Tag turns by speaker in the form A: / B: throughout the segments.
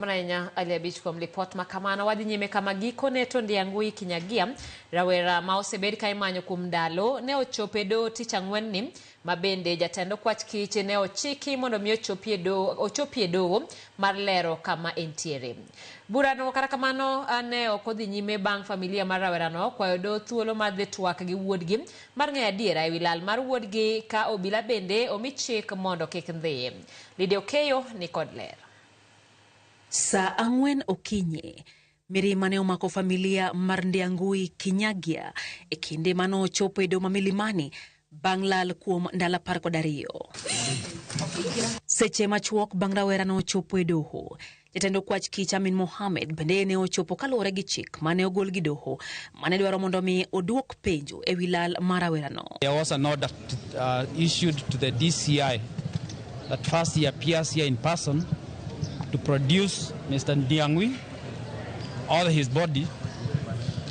A: Mana ahinya Ali Abich kuom lipot ma kamano. Wadhi nyime kama gikone to Ndiangui Kinyagia, rawera ma osebed ka imanyo kuom ndalo, ne ochopo e doho tich ang'wen ni, ma bende jatend okwach kich ne ochiki mondo mi ochopie doho, ochopie doho mar lero kama entiere. Burano kata kamano ne ok odhi nyime bang' familia mar rawerano kwayo doho thuolo mar dhi twak gi wuodgi mar ng'eyo adiera ewi lal mar wuodgi ka obila bende omi chik mondo kik ndhiye. Lydia Okeyo ni kod ler.
B: Saa 4 okinyi, mirima ne omako familia mar Ndiangui Kinyagia e kinde mane ochopo e doho ma Milimani bang' lal kuom ndalo 12. Seche machuok bang' rawera no ochopo e doho, jatend okwach kich Amin Mohamed bende ne ochopo kaluwore gi chik mane ogol gi doho mane dwaro mondo mi oduok penjo ewi lal mar rawerano.
C: There was an order issued to the DCI that first he appears here in person to produce Mr. Ndiangui or his body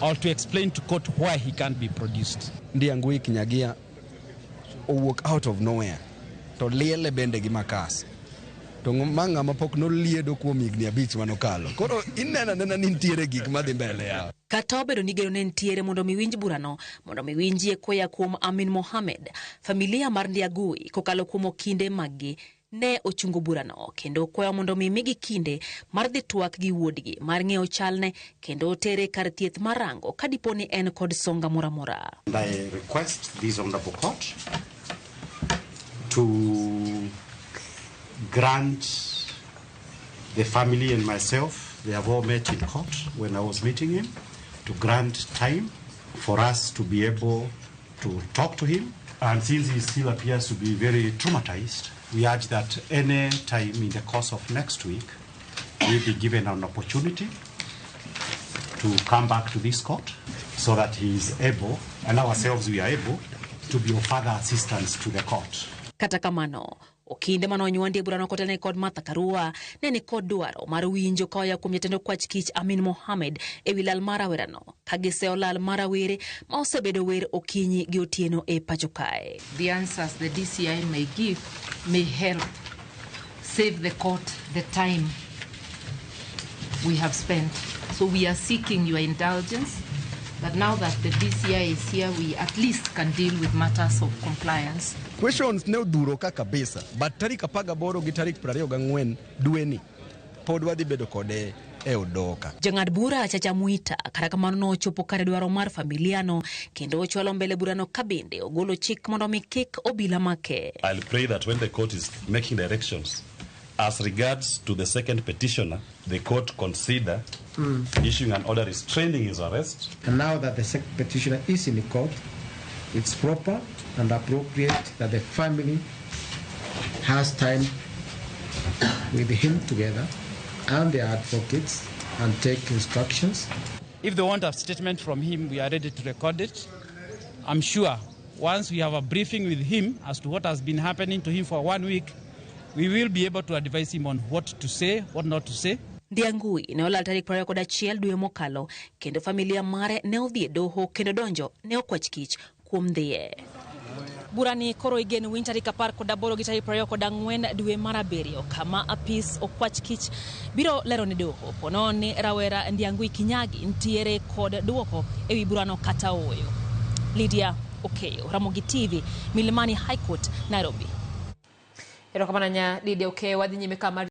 C: or to explain to court why he can't be produced.
D: Ndiangui Kinyagia owuok out of nowhere to liele bende gi makas to ma ng'ama pok noliedo kuom higni 5 manokalo. Koro ineno anena ni nitiere gik madhi mbele ya.
B: Kata obedo ni geno ne nitiere mondo mi winj burano, mondo mi winjie koya kuom Amin Mohamed, familia mar Ndiangui kokalo kuom okinde maggi ne ochungo burano kendo kwayo mondo mi migi kinde mar dhi twak gi wuodgi mar ng'eyo chalne kendo tere kar thieth mar rango ka dipo ni en kod songa moro amora.
E: And I request this honorable court to grant the family and myself, they have all met in court when I was meeting him, to grant time for us to be able to talk to him. And since he still appears to be very traumatized, we urge that any time in the course of next week, we be given an opportunity to come back to this court so that he is able, and ourselves we are able, to be of further assistance to the court.
B: Kata kamano, okinde mane onywandi e burano kotelne kod Martha Karua ne ni kod dwaro mar winjo koya kuom jatend okwach kich Amin Mohamed ewi lal mar rawerano ka giseyo lal mar rawere ma osebedo wer okinyi gi otieno e pacho kae.
F: The answers the DCI may give may help save the court the time we have spent. So we are seeking your indulgence that now that the DCI is here, we at least can deal with matters of compliance.
D: Questions ne odhuro ka kabisa, but tarik 18 gi tarik 24 dweni pod wadhi bedo kode e od doho ka.
B: Jang'ad bura Chacha Mwita kata kamano nochopo kare dwaro mar familiano kendo ochwalo mbele burano ka bende ogolo chik mondo mi kik obila make.
G: I'll pray that when the court is making directions as regards to the second petitioner, the court consider issuing an order restraining his arrest.
H: And now that the second petitioner is in the court, it's proper and appropriate that the family has time with him together and their advocates and take instructions.
C: If they want a statement from him, we are ready to record it. I'm sure once we have a briefing with him as to what has been happening to him for 1 week, we will be able to advise him on what to say, what not to say.
B: Ndiangui ne olal tarik 21 dwe mokalo kendo familia mare ne odhi e doho kendo donjo ne okwach kich kuom dhiye. Burani koro igeno winj tarik 18 gi tarik 24 dwe mar 7 kama apis okwach kich biro lero ne doho pono ni rawera Ndiangui Kinyagi nitiere kod duoko ewi burano kata ooyo. Lydia Okeyo, Ramogi TV, Milimani High Court, Nairobi.
A: Erokamano ahinya Lydia Okeyo, wadhi nyime kama